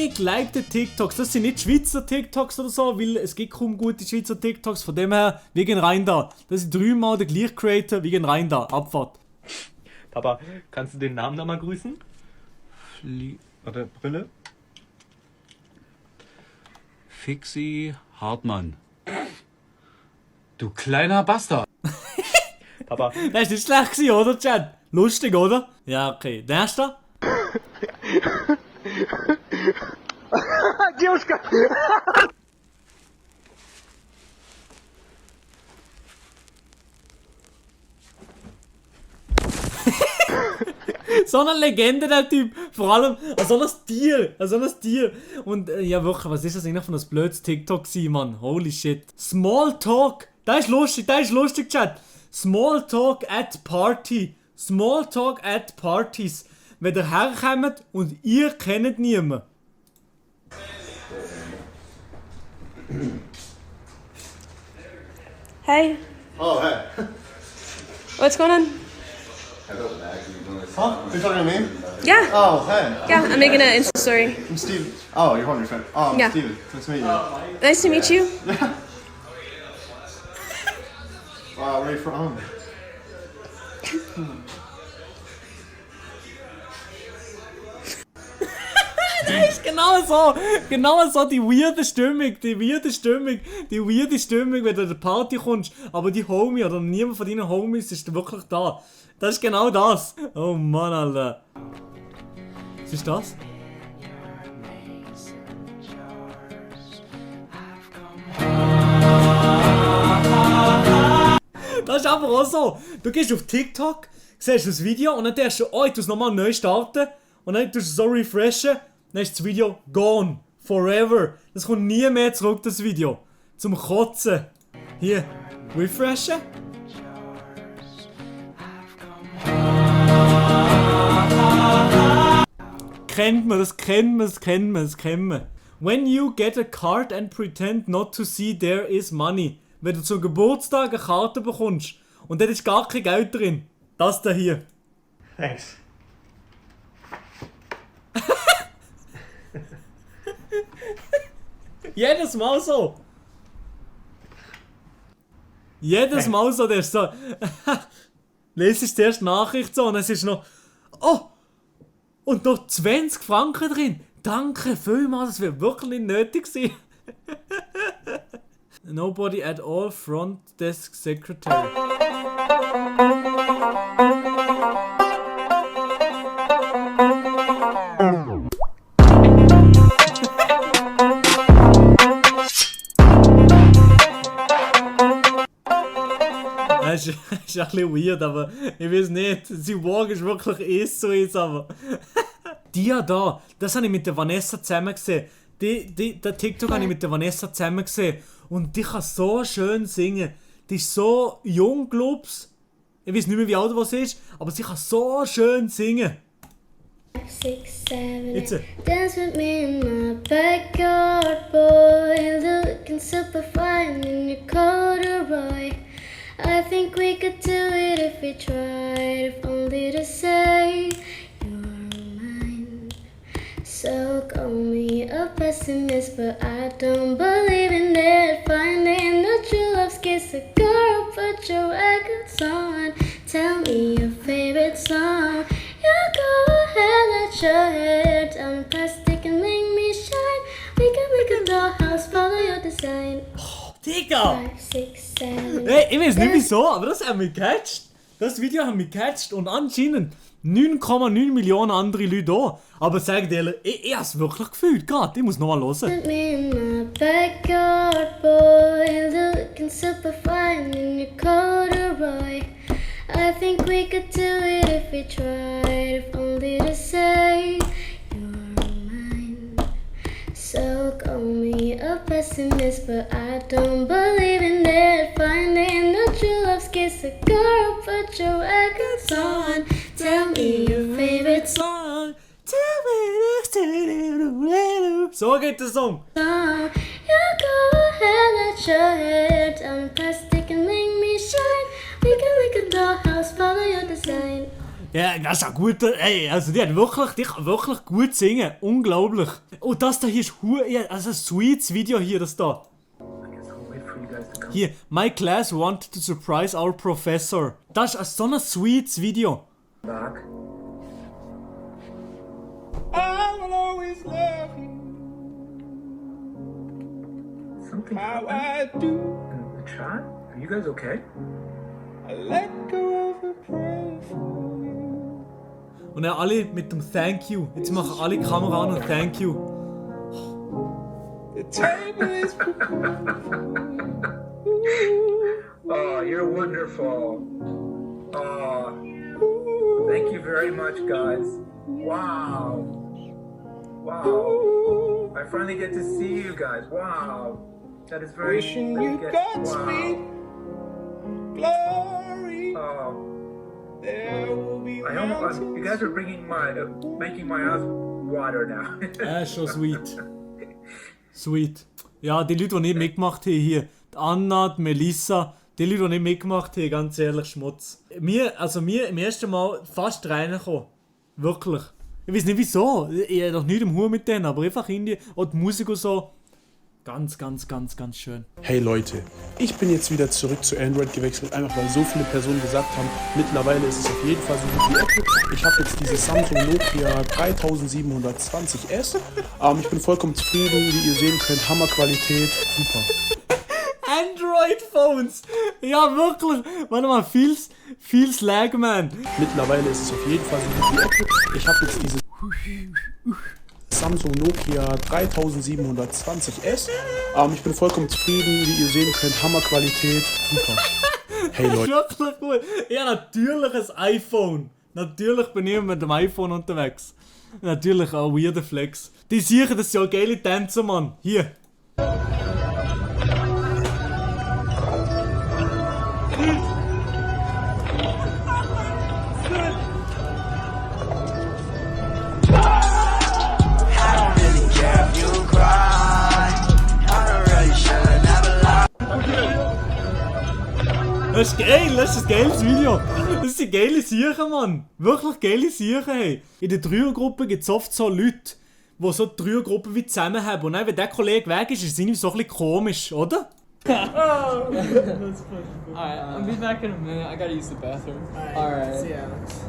wenig gelikte TikToks. Das sind nicht Schweizer TikToks oder so, weil es gibt kaum gute Schweizer TikToks. Von dem her, wir gehen rein da. Das ist 3-mal der gleiche Creator, wir gehen rein da. Abfahrt. Papa, kannst du den Namen da mal grüßen? Oder Brille? Fixi Hartmann. Du kleiner Bastard. Papa. Das ist nicht schlecht gewesen, oder, Chat? Lustig, oder? Ja, okay. Nächster? Девушка! So eine Legende, der Typ. Vor allem, so ein Tier. Und ja, wirklich, was ist das eigentlich von das blödes TikTok gewesen, Mann? Holy shit. Smalltalk. Das ist lustig, Chat. Smalltalk at Party. Smalltalk at Parties. Wenn ihr herkommt und ihr kennt niemanden. Hey, Oh, hey. what's going on? Huh? You're talking to me? Yeah, Oh, hey. yeah, I'm making an Insta story. I'm Steve. Oh, you're holding your friend. Oh, I'm Yeah. Steven. Nice to meet you. Nice to meet you. Wow, where are you from? Genau so die weirde Stimmung, wenn du an der Party kommst, aber die Homie oder niemand von deinen Homies ist wirklich da. Das ist genau das. Oh Mann, Alter. Was ist das? Das ist aber auch so. Du gehst auf TikTok, siehst das Video und dann denkst du, oh, ich tue es nochmal neu starten. Und dann tust du es so refreshen, dann ist das Video gone. Forever. Das kommt nie mehr zurück, das Video. Zum Kotzen. Hier, refreshen. Das kennt man. When you get a card and pretend not to see there is money. Wenn du zum Geburtstag eine Karte bekommst und dort ist gar kein Geld drin. Das da hier. Thanks. Jedes Mal so. Der ist so. Lese ich zuerst Nachricht so und es ist noch. Oh! Und noch 20 Franken drin. Danke vielmals, das wird wirklich nicht nötig sein. Nobody at all, front desk secretary. Das ist ein bisschen weird, aber ich weiß nicht. Sein Wagen ist wirklich so ist, aber. Die da, das habe ich mit der Vanessa zusammen gesehen. Der TikTok habe ich mit der Vanessa zusammen gesehen. Und die kann so schön singen. Die ist so jung, glaub's. Ich weiß nicht mehr, wie alt sie ist, aber sie kann so schön singen. 6, 7, Jetzt. 8. Dance with me in my backyard, boy. Looking super fine in your corduroy. I think we could do it if we tried, if only to say you're mine. So call me a pessimist, but I don't believe in it. Finding the true love's kiss, a girl, put your records on. Tell me your favorite song. You go ahead, let your hair down in plastic and make me shine. We can make a dollhouse, follow your design. Digga! 5, 6, 7. Hey, ich weiß nicht wieso, aber das hat mich gecatcht. Das Video hat mich gecatcht und anscheinend 9,9 Millionen andere Leute auch. Aber sag dir, ich hab's wirklich gefühlt gerade. Ich muss nochmal hören. Me in my backyard, boy, looking super fine in your corduroy. I think we could do it if we tried, if only to say you're mine. So call me a pessimist, but I don't believe in it. Finding the true love's kiss, a girl, put your records on. Tell me your favorite Song. So geht der Song. song. You go ahead, let your hair down in plastic and make me shine. We can make a dollhouse, follow your design. Ja, das ist ein guter. Ey, also die kann wirklich gut singen. Unglaublich. Oh, das da hier ist also ein sweets Video hier, das da. Hier, my class wanted to surprise our professor. Das ist so ein sweets Video. Back. I will always love you Something how happened I do. in the chat? Are you guys okay? I let go of a prayer for you. Und dann alle mit dem Thank you. Jetzt machen alle die Kamera an und Thank you. The table is prepared for you. Oh, you're wonderful. Oh, thank you very much, guys. Wow. Wow. I finally get to see you guys. Wow. That is very Wishing you Godspeed, glory. Oh, There will be I almost, mountains. you guys are making my eyes water now. Schon sweet. Sweet. Ja, die Leute, die nicht mitgemacht haben hier, die Anna, die Melissa, die Leute, die nicht mitgemacht haben, ganz ehrlich, Schmutz. Wir im ersten Mal fast reingekommen. Wirklich. Ich weiß nicht wieso. Ich habe doch nicht im Hut mit denen, aber einfach irgendwie. Und die Musik und so. Ganz schön. Hey Leute, ich bin jetzt wieder zurück zu Android gewechselt, einfach weil so viele Personen gesagt haben, mittlerweile ist es auf jeden Fall so gut wie Apple. Ich habe jetzt dieses Samsung Nokia 3720S. Ich bin vollkommen zufrieden, wie ihr sehen könnt, Hammerqualität, super. Android-Phones! Ja, wirklich! Warte mal, feels lag, man. Mittlerweile ist es auf jeden Fall so gut wie Apple. Ich habe jetzt dieses Samsung Nokia 3720S. Ich bin vollkommen zufrieden, wie ihr sehen könnt, Hammerqualität, super. Hey Leute. Wirklich gut. Ja, natürlich ein iPhone. Natürlich bin ich mit dem iPhone unterwegs. Natürlich auch weirder Flex. Die sichern, das sind ja geile Tänzer, Mann. Hier. Das ist geil, das ist ein geiles Video. Das sind geile Sachen, Mann. Wirklich geile Sachen, hey. In der Dreiergruppe gibt es oft so Leute, die so die Dreiergruppe wie zusammen haben. Und dann, wenn der Kollege weg ist, ist es irgendwie so ein bisschen komisch, oder? Alright, I'll be back in a minute. I gotta use the bathroom. Alright. See Alex.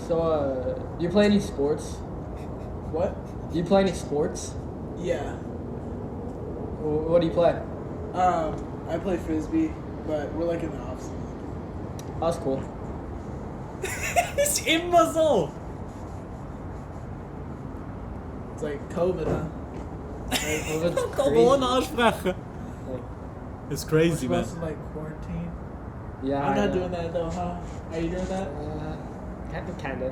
So, do you play any sports? What? Do you play any sports? Yeah. What do you play? I play frisbee, but we're like in the off season. That's cool. Ist immer so. It's like COVID, huh? Corona ansprechen. It's crazy, We're man. supposed to like quarantine. Yeah. I'm not doing that though, huh? Are you doing that? Kinda.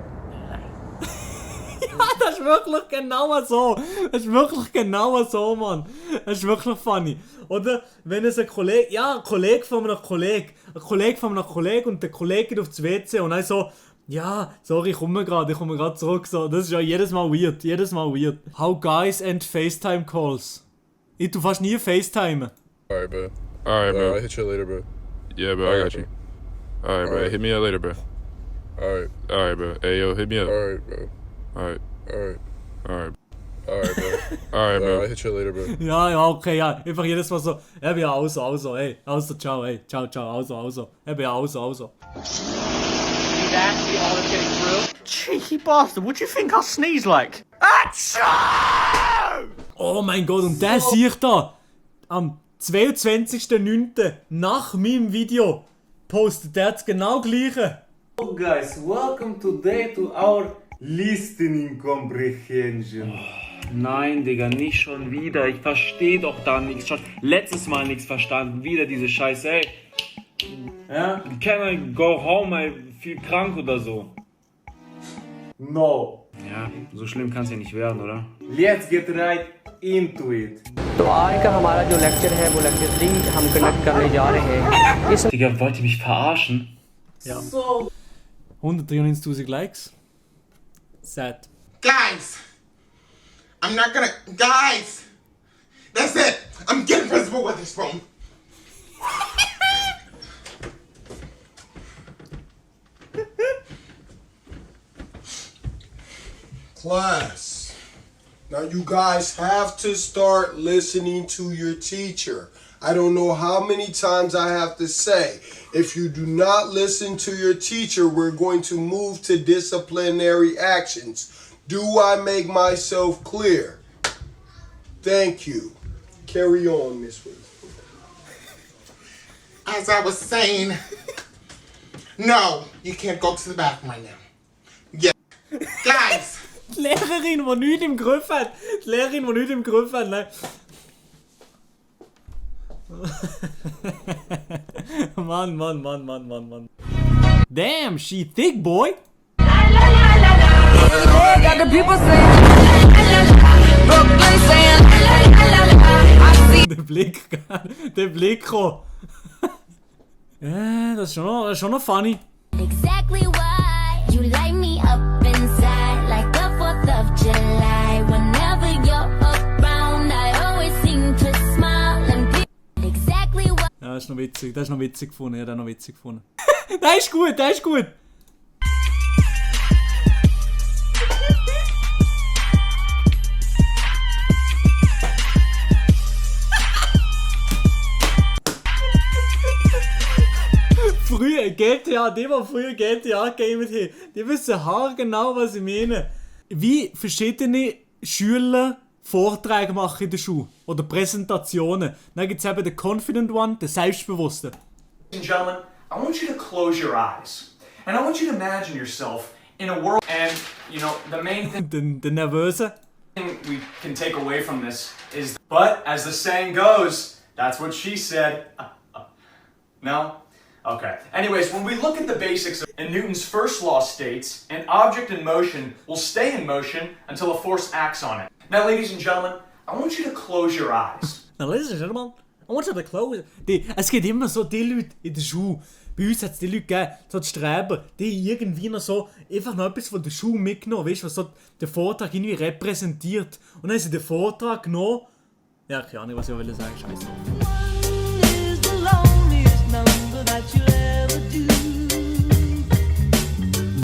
Ja, das ist wirklich genau so. Das ist wirklich genau so, Mann. Das ist wirklich funny. Oder wenn es ein Kollege, ein Kollege von einem Kollegen und der Kollege geht aufs WC und dann so, ja, sorry, ich komme gerade zurück. So, das ist ja jedes Mal weird. How guys and FaceTime calls. Ich tu fast nie FaceTime. Alright, bro. Alright, bro. I'll hit you later, bro. Yeah, bro, I got you. Alright, bro. Hit me up later, bro. Alright, bro. Hey, yo, hit me up. Alright, bro. Alright, bro. Alright, bro. I'll hit you later, bro. Ja, okay, ja. Einfach jedes Mal so, ja, also, hey. Also, ciao, hey. Ciao, also. Ja, also. Cheeky bastard, what do you think I sneeze like? Oh mein Gott, und der sehe ich da am 22.09. nach meinem Video postet der das genau gleiche. Hello guys, welcome today to our listening comprehension. Nein, Digga, nicht schon wieder. Ich verstehe doch da nichts. Schon letztes Mal nichts verstanden. Wieder diese Scheiße, ey. Ja? Can I go home? Ich viel krank oder so. No. Ja, so schlimm kann es ja nicht werden, oder? Let's get right into it. तो आज का हमारा जो लेक्चर है वो लेक्चर 3 हम कंडक्ट करने जा रहे हैं। Digga, wollt ihr mich verarschen? Ja. 193.000 Likes. Sad. Guys, I'm not gonna... Guys! That's it! I'm getting Principal Witherspoon. Class, now you guys have to start listening to your teacher. I don't know how many times I have to say, if you do not listen to your teacher, we're going to move to disciplinary actions. Do I make myself clear? Thank you. Carry on, Miss Witherspoon. As I was saying, no, you can't go to the bathroom right now. Yeah. Guys! Die Lehrerin, die nichts im Griff hat. Die Lehrerin, die nichts im Griff hat, nein. Mann. Damn, she thick, boy. Der Blick kommt. Ja, das ist schon noch funny. Exactly why you light me up inside like the 4th of July. Whenever you're around, I always seem to smile and be exactly why. Ja, das ist noch witzig gefunden. Ja, das ist noch witzig gefunden. Das ist gut. Früher GTA, die früher GTA gamet haben, die wissen haargenau, was ich meine. Wie verschiedene Schüler Vorträge machen in der Schule oder Präsentationen. Dann gibt es eben den Confident One, den Selbstbewussten. Ladies and gentlemen, I want you to close your eyes. And I want you to imagine yourself in a world, and, you know, the main thing den Nervösen. we can take away from this is, but as the saying goes, that's what she said. No? Okay. Anyways, when we look at the basics, and Newton's first law states, an object in motion will stay in motion until a force acts on it. Now, ladies and gentlemen, I want you to close your eyes. Now, ladies and gentlemen, I want you to close. Es gibt immer so die Leute in der Schule. Bei uns hat es die Leute gegeben, so die Streber, die irgendwie noch so einfach noch etwas von der Schule mitgenommen, weißt du, was so den Vortrag irgendwie repräsentiert. Und dann haben sie den Vortrag genommen. Ja, keine Ahnung, was ich sagen wollte. Scheiße. That you